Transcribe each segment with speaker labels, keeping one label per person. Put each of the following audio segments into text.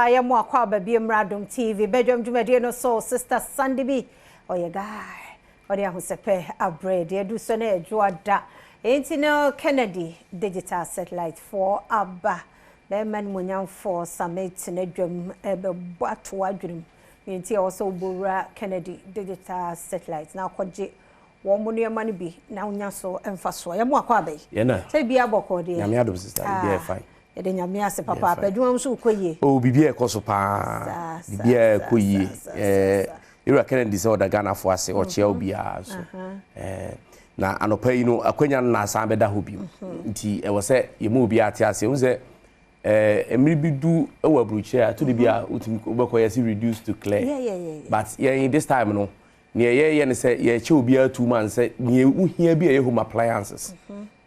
Speaker 1: Yɛ mo akɔ aba bio mmra Adom TV badwam dwumadie no so. Sister Sandy bi ɔyɛ guy ɔde ahosɛpɛ abrɛ deɛ adu so no ɛdwoa da enti no Kennedy Digital Satellite foɔ aba bɛrima animuonyamfoɔ Same tena dwam ɛbɛbɔ ato adwene mu deɛ nti ɛwɔ sɛ wobɔwura Kennedy Digital Satellite na akɔgye wɔn mo nneɛma no bi na wonya so mfasoɔ. Yɛ mo akɔ aba yi.
Speaker 2: Yɛn
Speaker 1: sɛ biribiara bɔkɔɔ deɛ.
Speaker 2: Nyame adom sister, biribiara yɛ fine.
Speaker 1: Yɛde Nyame ase papaapa. Adwuma nso kɔ yie.
Speaker 2: Oh, biribiara ɛkɔ so paa. Biribiara ɛkɔ yie. Ewura Kennedy sɛ ɔda Ghanafoɔ ase, ɔkyea obiara nso. Na anɔpa yi no, akwanya no na asan bɛda hɔ bio. Nti ɛwɔ sɛ yɛma obiara te aseɛ. Wohu sɛ mmere bi du wɔ aburokyire a, ɛtɔ da bi a wotumi wobɛkɔ yɛse reduce to clear. But yɛn this time no, nea yɛyɛ ne sɛ yɛkyɛ obiara 2 months sɛ nea wohia bi a ɛyɛ home appliances,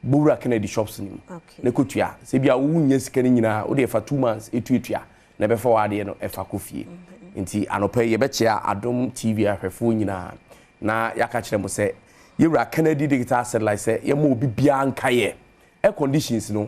Speaker 2: bowura Kennedy shops no mu na kɔtua. Sɛ bia wonya sika no nyinaa, wode ɛfa 2 months ɛtuatua na ɛbɛfa w'adeɛ no ɛfa kɔ fie. Nti anɔpa yi yɛbɛkyea Adom TV ahwɛfoɔ nyinaa na yɛaka kyerɛ mo sɛ yɛwura Kennedy Digital Satellite sɛ yɛma obi biara nkayɛ air conditions no.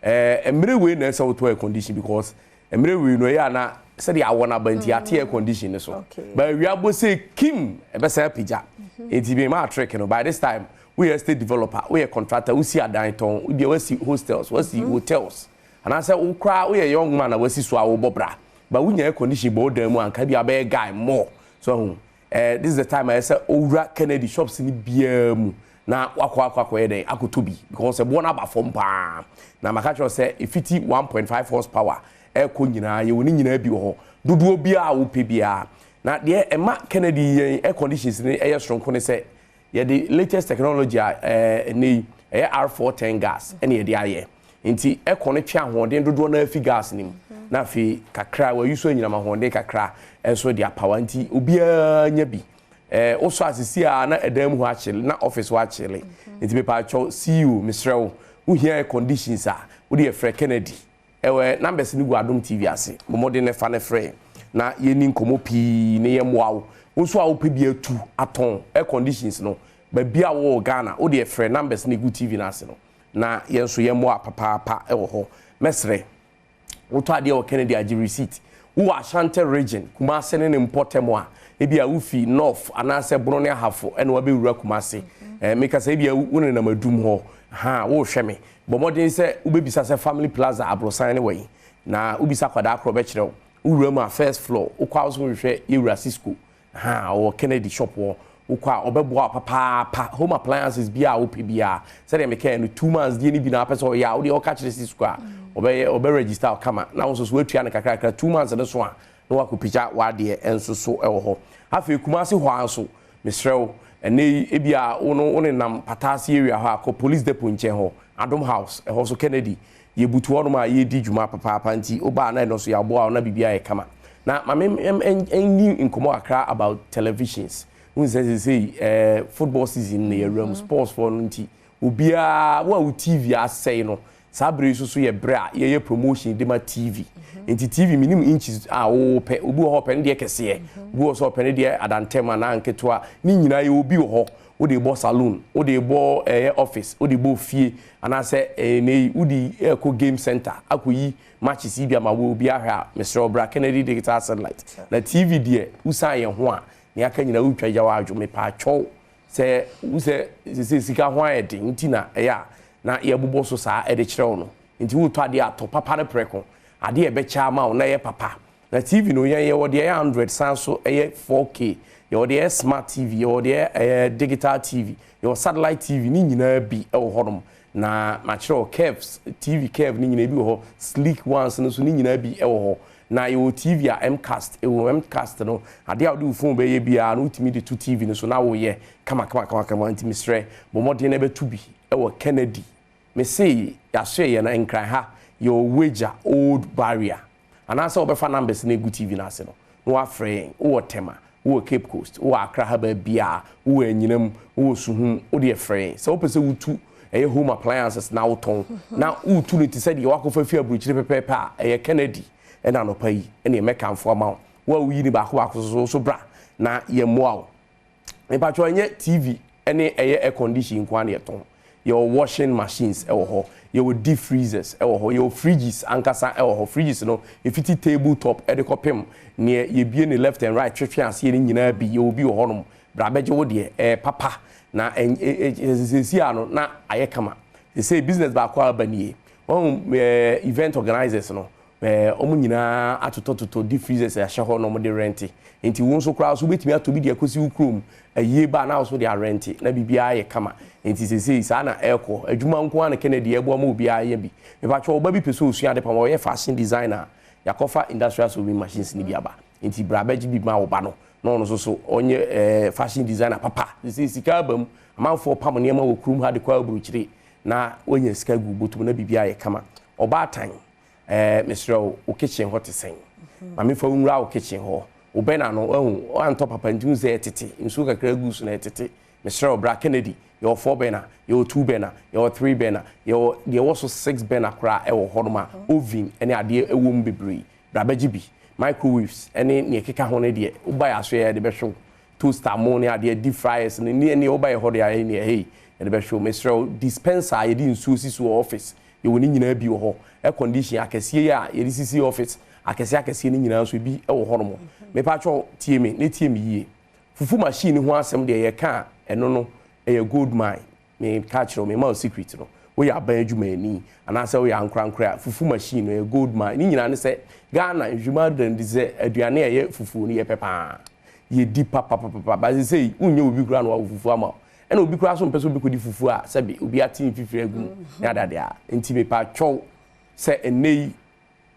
Speaker 2: Mmerɛ wei na ɛsɛ wotɔ air condition, because mmerɛ wei no ɛyɛ ana sɛdeɛ awɔ no aba nti ate air condition no so ba awia bɔ sɛ kim ɛbɛsɛ apagya. Nti bi ma trick no, by this time woyɛ estate developer, woyɛ contractor, wosi adan tɔn, deɛ wasi hostels, wasi hotels, anaasɛ wo koraa woyɛ young man a wasi so a wobɔ bra ba wonya air condition bɔ wo dan mu a, nka bi abɛyɛ guy more so ahu. This is the time a ɛsɛ owura Kennedy shops ni biara mu na wakɔ akɔyɛ dɛn akɔtɔ bi, because ɛboɔ no aba fam paa. Na maka kyerɛ sɛ ɛfiti 1.5 horsepower ɛkɔ nyinaa, yɛwɔ ne nyinaa bi wɔ hɔ, dodoɔ biara a wopɛ biara. Na deɛ ɛma Kennedy yɛn air conditions no ɛyɛ soronko ne sɛ yɛde latest technology a ɛnɛ yi ɛyɛ R410 gas ɛna yɛde ayɛ. Nti ɛkɔ no twe ahoɔden dodoɔ no afi gas no mu na afei kakra wayi so anyinam ahoɔden kakra nso de apawa. Nti obiara nya bi wosɔ asisi a na ɛdan mu hɔ akyele na office hɔ akyele. Nti mepaakyɛw, CEO, mesrɛ wo, wohia air conditions a, wode yɛfrɛ Kennedy. Ɛwɔ numbers no gu Adom TV ase. Mmɔden ne fa ne frɛ na yɛni nkɔmmɔ pii ne yɛmmoa wo. Wo nso a wopɛ bi atu atɔn air conditions no, baabi a wɔwɔ Ghana, wode yɛfrɛ numbers no gu TV no ase no na yɛn nso yɛmmoa papaapa ɛwɔ hɔ. Mɛsrɛ, wotɔ adeɛ wɔ Kennedy, agye receipt. Wowɔ Ashanti Region, Kumase ne ne mpɔtam a, ebi a wofi north anaasɛ Bono ne Ahafo ɛna wabɛwura Kumase, meka sɛ ebi a wonenam Adum hɔ ha wohwɛ me, bɔ mmɔden sɛ wobɛbisa sɛ Family Plaza aborosan ne wɔ yi, na wobisa akwadaa korɔ bɛkyerɛ wo. Wowura mu a, first floor, wokɔ a wo so wohwehwɛ yɛwura Cisco ha, ɔwɔ Kennedy shop hɔ. Wokɔ a ɔbɛboa wo papaapa. Home appliances bi a wopɛ biara, sɛdeɛ mekae no, 2 months deɛ no bi na wapɛ sɛ ɔyɛ a, wodeɛ ɔka kyerɛ Cisco a ɔbɛyɛ, ɔbɛ register kama na wo nso so woatua no kakrakra. 2 months no so a na wakɔpagya w'adeɛ nso so wɔ hɔ. Afei Kumase hɔ a nso, mesrɛ wo, ɛnɛ yi ebi a wo no wo nenam Pataase area hɔ a, kɔ Police Depot nkyɛn hɔ, Adom House ɛhɔ so, Kennedy yɛbutu hɔnom a yɛdi dwuma papaapa. Nti wobaa na ɛno nso yɛaboa wo na biribi ayɛ kama. Na ma me ɛnni nkɔmmɔ kakra about televisions. Wohu sɛ sesei football season na yɛwura mu, sports foɔ no nti obiara wo a wo TV asɛe no, saa bere yi nso so yɛ bere a yɛyɛ promotion de ma TV. Nti TV, minim inches a wopɛ. Obi wɔ hɔ ɔpɛ ne deɛ kɛseɛ, obi wɔ sɛ ɔpɛ ne deɛ adantɛm anaa nketewa. Ne nyinaa yɛ. Obi wɔ hɔ wode bɔ saloon, wode bɔ ɛyɛ office, wode bɔ fie, anaasɛ ɛyɛ ne yi wode ɛkɔ game center akɔyi matches yi bi ama wo obi ahwɛ a, mesrɛ wo, bra Kennedy Digital Satellite. Na TV deɛ, wosan yɛn ho a, nea aka nyinaa wotwa gya wɔ adwo. Mepaakyɛw sɛ wo sɛ sɛ sika ho ayɛ den nti na ɛyɛ a na yɛbobɔ so saa ɛde kyerɛ wo no. Nti wotɔ adeɛ atɔ papa no prɛko, adeɛ ɛbɛkyɛ ama wo na ɛyɛ papa. Na TV no, yɛn yɛwɔ deɛ ɛyɛ Android, san so ɛyɛ 4K, yɛwɔ deɛ ɛyɛ smart TV, yɛwɔ deɛ ɛyɛ digital TV, yɛwɔ satellite TV ne nyinaa bi ɛwɔ hɔnom. Na makyerɛ wɔ curves TV, curve ne nyinaa bi wɔ hɔ, sleek ones no nso ne nyinaa bi ɛwɔ hɔ. Na yɛwɔ TV a mcast ɛwɔ. Mcast no, adeɛ a wode wo phone bɛyɛ biara no, wotumi de to TV no so na woyɛ kama kama kama kama. Nti mesrɛ, bɔ mmɔden na ɛbɛto bi ɛwɔ Kennedy. Mese yɛasoɛ yɛ no Nkran ha, yɛwɔ Wagya Old Barrier, anaasɛ wɔbɛfa numbers no egu TV no ase no na wafrɛ yɛn. Wowɔ Tema, wowɔ Cape Coast, wowɔ Accra ha baabiaa, wowɔ Anyinam, wowɔ Suhum, wode ɛfrɛ yɛn. Sɛ wopɛ sɛ wotu ɛyɛ home appliances na wotɔn na wotu no te sɛ deɛ wakɔfa fi aburokyire pɛpɛɛpɛ a, ɛyɛ Kennedy. Ɛna anɔpa yi ɛne ɛmɛkamfo ama wo. Wo a woyi ne baako baako so so, bra na yɛmmoa wo. Mpatwɔ, ɛnyɛ TV ɛne ɛyɛ air condition nko ara na yɛtɔn. Yɛwɔ washing machines wɔ hɔ, yɛwɔ deep freezers wɔ hɔ, yɛwɔ fridges ankasa wɔ hɔ. Fridges no, ɛfiti table top de kɔpem neɛ yɛbue no left and right twetwe aseɛ no nyinaa bi, yɛwɔ bi wɔ hɔnom. Bra bɛgye wo deɛ, ɛyɛ papa na seesei ara no na ayɛ kama. Seesei business baako a aba nie, wahu event organisers no, Wɔn nyinaa atotɔtotɔ deep freezers ahyɛ hɔ na wɔde rɛnte. Nti wo nso koraa nso wobɛtumi atɔ bi de akɔsi wo kurom. Ayie ba a na wo nso de arɛnte na biribiara ayɛ kama. Nti seesei saa na ɛrekɔ. Adwuma nko ara na Kennedy ɛreboa ma obiara yɛ bi. Mepakyɛw wo ba bi pɛ sɛ ɔsua ade pam a, ɔyɛ fashion designer a, yɛakɔfa industrial sewing machines no bi aba. Nti bra bɛgye bi ma wo ba no na ɔno nso so ɔnyɛ fashion designer papa. Seesei sika aba mu, amanfoɔ pam nneɛma wɔ kurom ha de kɔ aburokyire na woanya sika agu wo bɔtɔ mu na biribiara ayɛ kama. Ɔbaatan. Ɛɛ mesrɛ wo, wo kitchen hɔ te sɛn? Ma memfa wo nwura wo kitchen hɔ. Wo bɛn ano, wahu, woantɔ papa nti wohu sɛ ɛtete, nsuo kakra gu so na ɛtete. Mesrɛ wo bra Kennedy, yɛwɔ four burner, yɛwɔ two burner, yɛwɔ three burner, yɛwɔ deɛ ɛwɔ so six burner koraa ɛwɔ hɔnom a oven ne adeɛ ɛwɔ mu bebree. Bra bɛgye bi. Microwaves ne deɛ ɛkeka ho no deɛ, woba yɛn asoɛeɛ a yɛde bɛhwe wo. Toaster mo ne adeɛ, deep fryers no, ne ɛneɛ woba yɛn hɔ deɛ a ɛneɛ hey, yɛde bɛhwe wo. Mesrɛ wo, dispenser a yɛde nsuo si so wɔ office, Yɛwɔ ne nyinaa bi wɔ hɔ. Air condition akɛseɛ yi a yɛde sisi office akɛseɛ akɛseɛ no nyinaa nso ebi wɔ hɔnom. Mepakyɛw tie me na tie me yie. Fufu machine ho asɛm deɛ yɛka a ɛno no ɛyɛ gold mine. Meka kyerɛ wo, mema wo secret no. Woyɛ aban adwumayɛni anaasɛ woyɛ ankorankorɛ a, fufu machine no ɛyɛ gold mine. Ne nyinaa ne sɛ Ghana nhwehwɛmu ada no adi sɛ aduane a ɛyɛ fufuo no yɛpɛ paa. Yɛdi papapapapa. But seesei wonnya obi koraa na wawɔ fufuo ama wo. Ɛna obi koraa nso mpɛ sɛ obi kɔdi fufuo a sɛbe obi ate mfifire agu mu ne adeade a. Nti mepakyɛw sɛ ɛnnɛ yi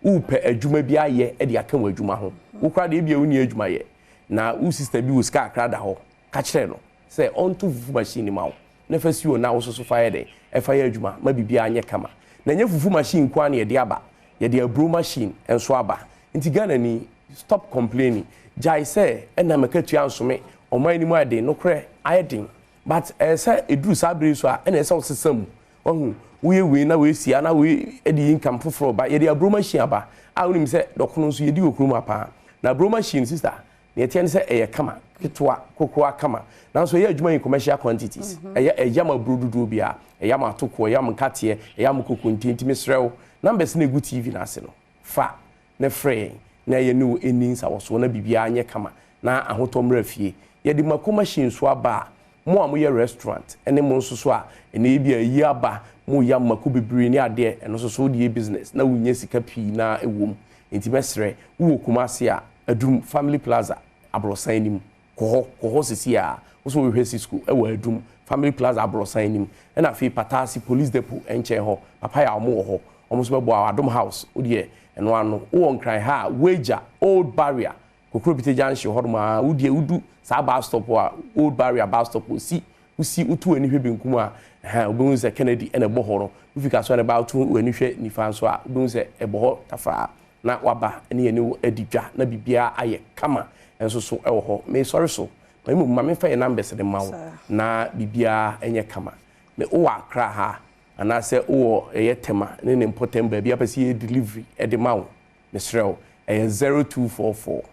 Speaker 2: worepɛ adwuma bi ayɛ de aka w'adwuma ho. Wo koraa deɛ ebia wonni adwuma yɛ na wo sister bi wɔ sika kakra da hɔ, ka kyerɛ no sɛ ɔnto fufu machine no ma wo na fa si hɔ na wo nso so fa yɛ dɛn? Fa yɛ adwuma ma biribiara nyɛ kama. Na ɛnyɛ fufu machine nko ara na yɛde aba, yɛde aburo machine nso aba. Nti Ghanani, stop complaining. Gyae sɛ ɛna makatua nsome, ɔman no mu ayɛ den, nokorɛ ayɛ den but ɛyɛ sɛ ɛduru saa berɛ yi so a ɛna ɛsɛ sɛ wosesa mu. Wahu, woyɛ wei na wei si a na wei de income foforɔ ba. Yɛde aburo machine aba a wonim sɛ dɔkono nso yɛdi wɔ kurom ha paa. Na aburo machine sister, nea ɛteɛ ne sɛ ɛyɛ kama, ketewa, kokoa kama. Nanso ɛyɛ adwuma in commercial quantities. Ɛyɛ ɛyam aburo dodoɔ biara, ɛyam atokoɔ, ɛyam nkateɛ, ɛyam kokonte. Nti mesrɛ wo, numbers no a ɛgu TV no ase no, fa na frɛ yɛn na yɛne wo nni nsawɔsoɔ na biribiara nyɛ kama na ahotɔ mmra fie. Yɛde mako machine nso aba a, mo a moyɛ restaurant ne mo nso so a ɛnnɛ ebia ayi aba, moyam mako bebree ne adeɛ, ɛno nso so wode yɛ business na wonya sika pii no ara wɔ mu. Enti mɛsrɛ, wowɔ Kumasi a, Adum Family Plaza aborɔsan anim, Kɔ hɔ, kɔ hɔ seesei ara. Wo sɛ wohwehwɛ Cisco wɔ Adum, Family Plaza aborɔsan anim, ɛna afei Pataase Police Depot nkyɛn hɔ, Papaya wɔn wɔ hɔ. Wɔn nso bɛboa wo. Adom House, wo deɛ ɛno ano. Wowɔ Nkran ha a, Weija, Old Barrier, Kokrobite Junction hɔnom ara, wo deɛ wodu saa bus stop hɔ a, Old Barrier bus stop hɔ, si, wosi, woto w'ani hwɛ benkum a, ɛhɛn, wobɛhu sɛ Kennedy na ɛbɔ hɔ no. Wofi Kasoa na ɛba a, woto w'ani hwɛ nifa nso a, wobɛhu sɛ ɛbɔ hɔ tafraa. na waba ne yɛne wo adi dwa na biribiara ayɛ kama nso so wɔ hɔ. Mesɔre so, ma mmom ma memfa yɛn numbers no mma wo na biribiara nyɛ kama. Me wowɔ Accra ha anaasɛ wowɔ ɛyɛ Tema ne ne mpɔtam baabi a wopɛ sɛ yɛyɛ delivery de ma wo, mesrɛ wo, ɛyɛ 0244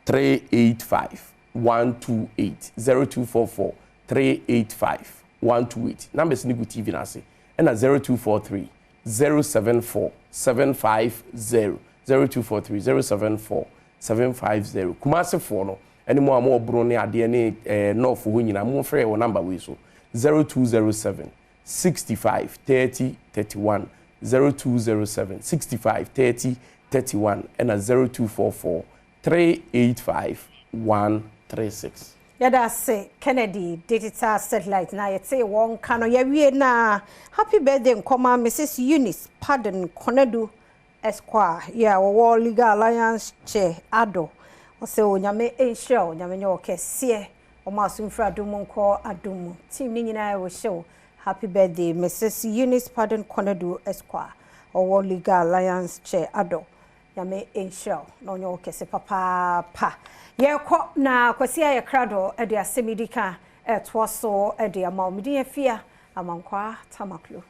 Speaker 2: 385 128, 0244 385 128. Numbers no gu TV no ase, ɛna 0243 074 750 0243 074 750 Kumasi foɔ no ɛne mo a mo wɔ Bono ne adeɛ ne ɛɛ North hɔ nyinaa mo frɛ wɔ number wei so 0207 65 30 31 0207 65 30 31 ɛna 0244 385 136.
Speaker 1: Yɛda ase Kennedy digital satellite na yɛtee wɔn nka no yɛawie na happy birthday nkɔma Mrs Eunice Pardon Konadu Esquire yɛ a wɔwɔ Legal Alliance Chair Addo ɔsɛ Onyame nhyira wo Nyame nyɛ wo kɛseɛ wɔn aso mfiri adom mu nkɔ adom mu team ne nyinaa ɛrehyɛ wo happy birthday Mrs Eunice Pardon Konadu Esquire ɔwɔ Legal Alliance Chair Addo Nyame nhyira wo na ɔnyɛ wo kɛse papaapa. Yɛkɔ na Kwasi ayɛ krado de asɛm yi di ka ɛtoa so de ama wo. Me din Afia Amankwaa Tamaklo.